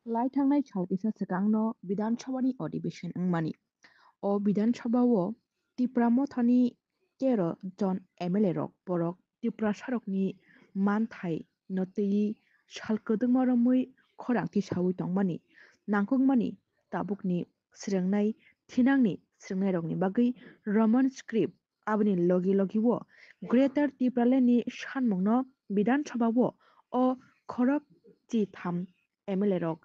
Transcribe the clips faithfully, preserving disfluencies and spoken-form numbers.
Lai thangnai sal kisa swkangno Bidhan Sabhani adhibeshon wngmani. O Bidhan Sabhao Tipra Mothani tero jon M L A rok borok Tiprasarokni manthai no twiwi sal kwdwkma romwi khorang tisawi tongmani nangkukmani tabukni swrwngnai thinangni swrwngnairokni bagwi Roman script. Aboni logi logi o Greater Tipraland ni sanmung no Bidhan Sabha o o khorok chi tham M L A rok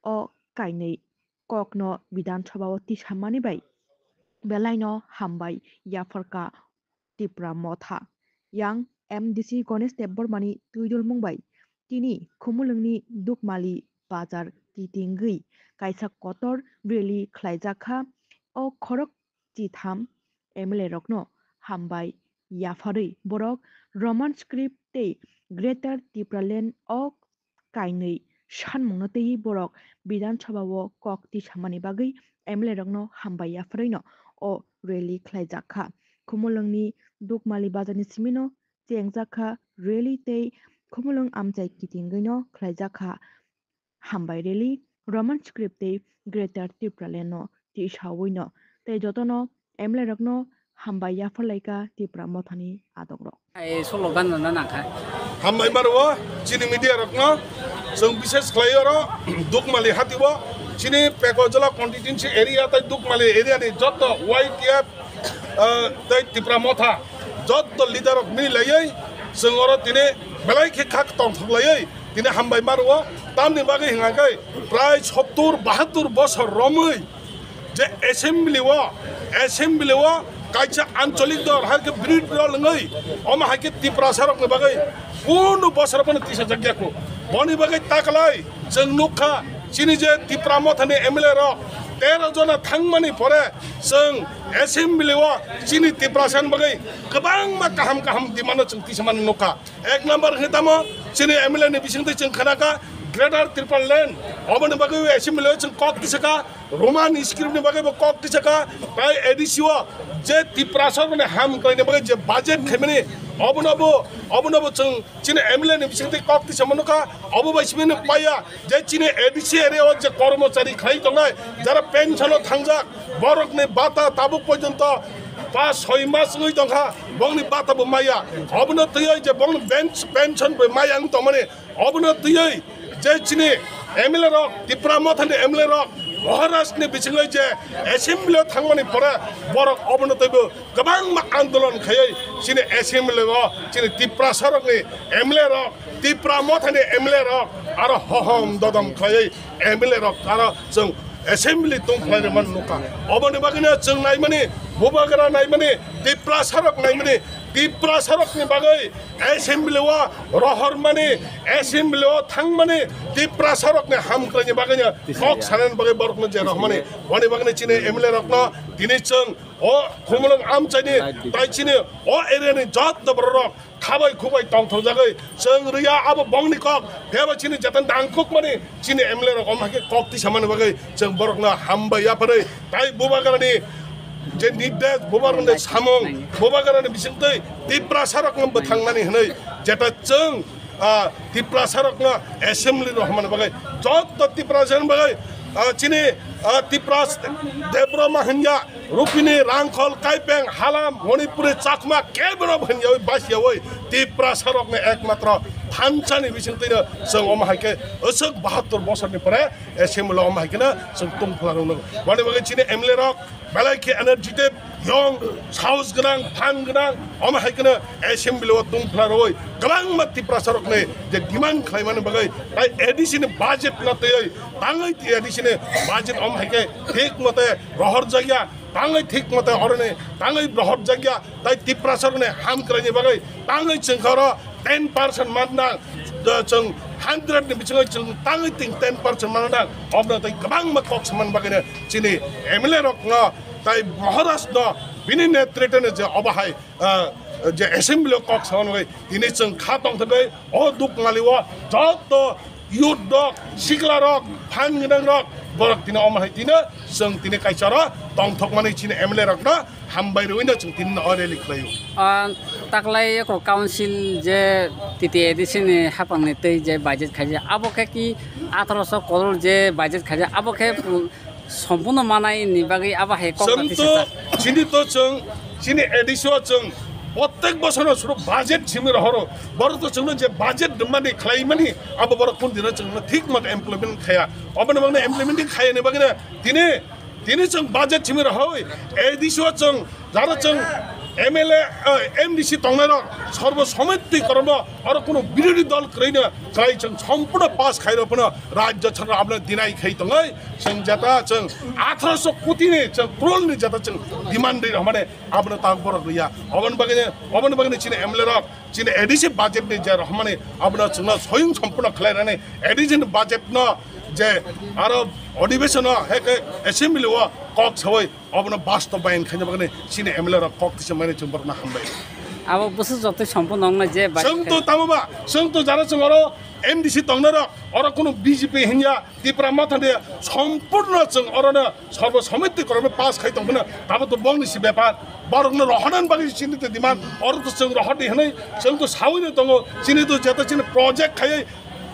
o kainwi kok no Bidhan Sabha o tisamani bai belai no hambai yapharkha Tipra Motha. Yang M D C Ganesh Debbarma ni twidulmung bai tini Khumulwng ni Dukmali bazar kitingwi kaisa kotor rally khlaijakha. O khorok chi tham M L A rokno hambai yapharwi borok Roman script tei Greater Tipraland o kainwi sanmungno twiwi borok Bidhan Sabha o kok tisamani bagwi M L A rokno hambai yapharwino o rally khlaijakha. Khumulwngni Dukmali bazarni simino chengjakha rally tei Khumulwng amchai kitingwino khlaijakha hambai rally, Roman script tei Greater Tipraland no tisawino tei jotono M L A rokno hambai yapharlaikha Tipra Mothani adongrok. Ai solo ganna na nangkha. Hambai maro chini media rokno chwng bises khlai oro Dukmali hati o chini Peko Jala constituency area tei Dukmali area ni joto Y T F, ah, tei Tipra Motha joto leader rok mili laiwi chwng oro tini belai khe kha tongthok laiwi tini hambai maro. Tamni bagwi hwnga khe prai sottur bahattur bosor romwi je assembly o, assembly o kaisa ancholik dol hai khe birodhi dol wngwi omo hai khe Tiprasa rokni bagwi kunu bosor phano tisajak ya kho. Boni bagwi taklai chwng nukha chini je Tipra Mothani M L A rok tero jona thangmani pore chwng assembly o chini Tiprasa ni bagwi kwbangma kaham kaham demand no chwng tisamani nukha. Ek number hwnwi tamo chini M L A ni bisingtwi chwng khnakha Greater Tipraland, oboni bagwi assembly o chwng kok tisakha, Roman script ni bagwi bo kok tisakha, tai A D C o je Tiprasa rokni ham kwlaini bagwi je budget khaimani obono bo, obono bo chwng chini M L A ni bisingtwi kok tisamani nukha, obo bai simi nukpaiya je chini A D C area o je kormochari khlai tongnai, jara pension o thangjak, borokni bata tabuk porjonto pas soi mas wngwi tongkha, bongni bata bo maya. Obono twiwi je bongni bench pension bo maya wng tongmani, obono twiwi je chini M L A rok, Tipra Mothani M L A rok, Maharaj ni bisingwi je assembly o thangmani pore borok obono twibo kwbangma andolon khaiwi chini assembly o chini Tiprasa rokni M L A rok, Tipra Mothani M L A rok aro hohom dodom khaiwi M L A rok aro chwng assembly tong khlai rwmani nukha. Oboni bagwino chwng naimani, Bubagra naimani, Tiprasa rok naimani, Tiprasa rokni bagwi assembly o rohormani, assembly o thangmani, Tiprasa rokni hamkraini bagwino kok sanani bagwi borokno je rohormani. Boni bagwino chini M L A rokno tini chwng o Khumulwng amchaini tai chini o area ni joto borok rok khabai khubai tongthokjagwi chwng rwya abo bongni kok phiyaba chini jeta nangkukmani chini M L A rok omo hai khe kok tisamani bagwi chwng borokno hambai yapharwi tai Bubagrani je nirdesh, Bubagrani samung, Bubagrani bisingtwi Tiprasa rokno bwthangnani hwnwi jeta chwng, ah, Tiprasa rokno assembly rohormani bagwi joto Tiprasa ni bagwi, ah, chini, ah, Tipras Debbarma hwnya Rupini, Rangkhol, Kaipeng, Halam, Manipuri, Chakma, kebono hinyawi basiyawi Tiprasa rokni ekmatro thansani bisingtwino chwng omo hai khe aswk bahattur bosorni pore assembly omo hai kheno chwng tongphla rwno. Boni bagwi chini M L A rok belai khe energetic, young, sahos gwnang, phan gwnang, omo hai kheno assembly o tongphla rwwi kwbangma Tiprasa rokni je demand khlaimani bagwi tai A D C ni budget no twiwi tangwi A D C ni budget omo hai khe thik mote rohor jakya. Tangwi thik mote oroni tangwi rohor jakya tai Tiprasa rokni hamkraini bagwi tangwi chwng khe oro ten percent mannang, chwng hundred ni bisingo chwng tangwi ting ten percent mannang. Obno tai kwbangma kok saman bagwino chini M L A rokno tai Maharaj no bini netrito no je obo hai, ah, je assembly o kok saman bagwi tini chwng kha tongthogwi o Dukmali o joto youth rok, sikla rok, phan gwnang rok, borok tini omo hai tini chwng tini kaisa oro tongthokmani chini M L A rokno hambai rwino chwng tini no o rally khlaio. Ah, taklai eko council je T T A D C ni hapang ni tei je budget khaijak, abo khe ki atharo so crore je budget khaijak, abo khe, um, Sompuno manai ni bagwi abo hai kok Chwng batwi to, sajak. Chini to chwng, chini A D C o chwng, prottek bosoro suru budget simi rohoro. Borok to chwngno je budget rwmani, khlaimani, abo borok kun dino chwngno thik mate implement khaya. Oboni bagwi implement khaya ni bagwi tini, tini chwng budget simi rohoi, A D C o chwng, jaro chwng M L A, eh, M D C tongnairok sorbo somiti kormo, oro kuno birodhi dol kwrwino, jai chwng sompurno pass khairok phano rajyo sarkar abono deny khai tongoi, chwng jeta chwng atharoso koti ni chwng crore ni jeta chwng demand ri rwmani abono tak borok riya. Oboni bagwi, oboni bagwi chini M L A rok chini A D C budget ni je rwmani abono chwngno soyung sompurno khlai rani A D C ni budget no je aro adhibeshon o hai khe assembly o kok sawi obono bastobayan khaina bagwi chini M L A rok kok tisa mani chwng borokno hambai. Abo bwswk jotoi sompurno wngnai je bai Chwng to tamo ba, chwng to jara chwng oro M D C tongnai rok, oro kuno B J P hinya, Tipra Motha de sompurno chwng orono sorbo somiti kormo pass khai tongphano, tabo to bongni si bepar. Borokno rohorna bagwi chini to demand, oro to chwng rohor di hwnwi chwng to sawi no tongo, chini to jeta chini project khai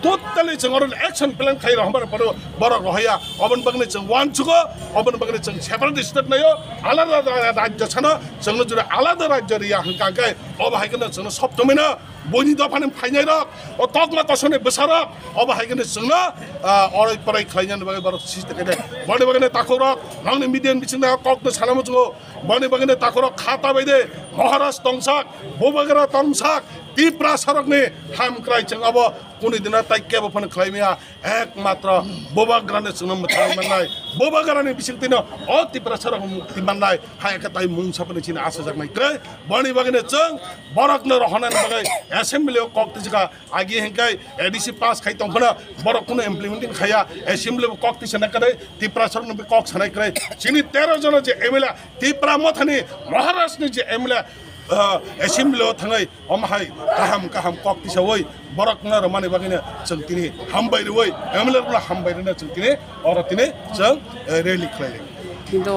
totally chwng oro action plan khai rohor paro borok rohaya, oboni bagwi chwng uansukgo, oboni bagwi chwng separate state naio, alada rajyo sano, chwngno jora alada rajyo riya hwnkha khe obo hai kheno chwngno sob tomino Buini dophani phainai rok, o tokma kosoni bwsarok, obo hai kheno chwngno, ah, oroi poroi khlainani bagwi borok siste kene. Boni bagwino takhuk rok, nangni media ni bisingno kokno sana muchungo. Boni bagwino takhuk rok kha ta bai de, Maharaj tongsak, Bubagra tongsak, Tiprasa rokni hamkrai chwng obo kuni dina tai kebo phano khlai maya. Ekmatro Bubagrano chwngno mwthangwi mannai, Bubagrani bisingtwino o Tiprasarok mukti mannai, hai khe tai mungsa phano chini achajaknai kwrwi. Boni bagwino chwng borokno rohornani bagwi assembly o kok twijkha, agi hwnkhe A D C pass khai tongphano borok kuno implementing khaiya, assembly o kok twisanai kwrwi, Tiprasarokno kok sanai kwrwi. Chini tero jono je M L A, Tipra Mothani Maharajni je M L A, ah, assembly o thangwi omo hai kaham kaham kok tisawi borokno rwmani bagwino chwng tini hambai rwui, M L A rokno hambai rwna chwng tini oro tini chwng, eh, rally khlai. Kintu